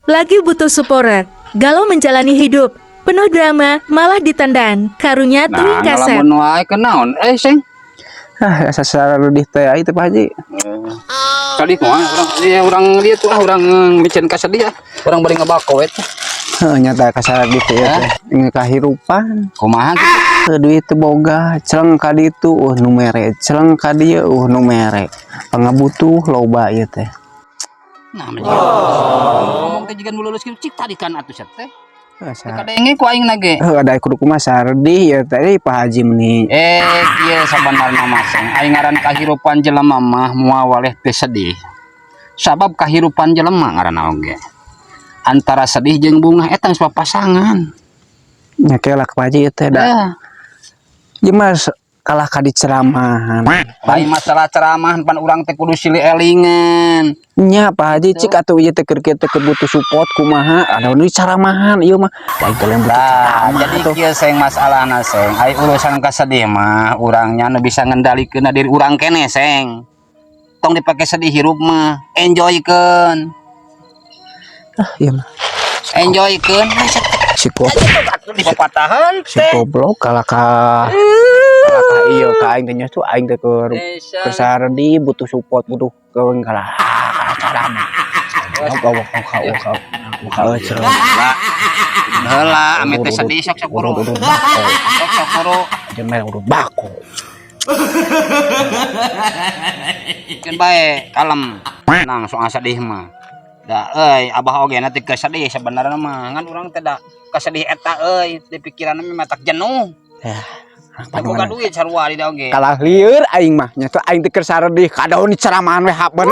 Lagi butuh supporter, galau menjalani hidup, penuh drama, malah ditendang, karunya Nah, tuing kasep. ngalamun wae kenaon eh, Seng? Ah, asa saredih teh ai teh, Pak Haji. Tadi kumaha urang ieu, urang dieu tuh ah, urang micen kasedih ah. Urang bari ngabako we teh. Heuh, nyata kasaredih teh ieu teh. Inge kahirupan. Kumaha gitu? Heuh, duit teu boga, celeng ka ditu euweuh nu mere, celeng ka dieu euweuh nu mere. Pangabutuh loba ieu teh. Nah, ngomong teh jiga nu lulus kitu, cik tadi kan atuh sia teh. Heuh, sa. Kadenge ku aing na ge. Heuh, ada kudu kumaha, saredih ieu teh, Pak Haji meni. Eh, kieu sabanarna mah, Seng. Aing ngaran kahirupan jelema mah moal waleh teh sedih. Sabab kahirupan jelema ngaranna oge. Antara sedih jeung bungah eta geus papasangan. Nya ke lah, Pak Haji, ieu teh da. Eh, Ieu mah kalah ka diceramahan. Lain masalah ceramah, pan urang teh kudu silih elingan. Nya, Pak Haji, cik atuh ieu teh keur kieu teh keur butuh support kumaha? Ada nu ceramahan ieu mah. Lain kalian butuh Nah, ceramah jadi atuh. Kieu, Seng, masalahna, Seng. Ai urusan kasedih mah urangnya nu bisa ngendalikeun diri urang kene, Seng. Tong dipake sedih hirup mah, enjoykeun. Ah, ieu mah. Enjoykeun. Si goblok, Atuh dipapatahan si teh. Goblok kalah ka ieu ka aing teh, nya tuh aing teh keur saredih butuh support, butuh keun kalah ceramah. Kau kau kau kau kau kau. Lah. Heula ame teh sedih, sok sok buru. Sok sok buru. Aja merek udah bako. Keun bae, kalem. Tenang soal sedih mah. Da euy, abah oge nanti kesedih sebenarnya mah, ngan urang teh da kesedih eta euy, di pikiran mah matak jenuh. Ya, Teu boga duit sarua di da oge. Kalah lieur aing mah, nya tuh aing teh keur saredih kadaun ceramahan we habeun.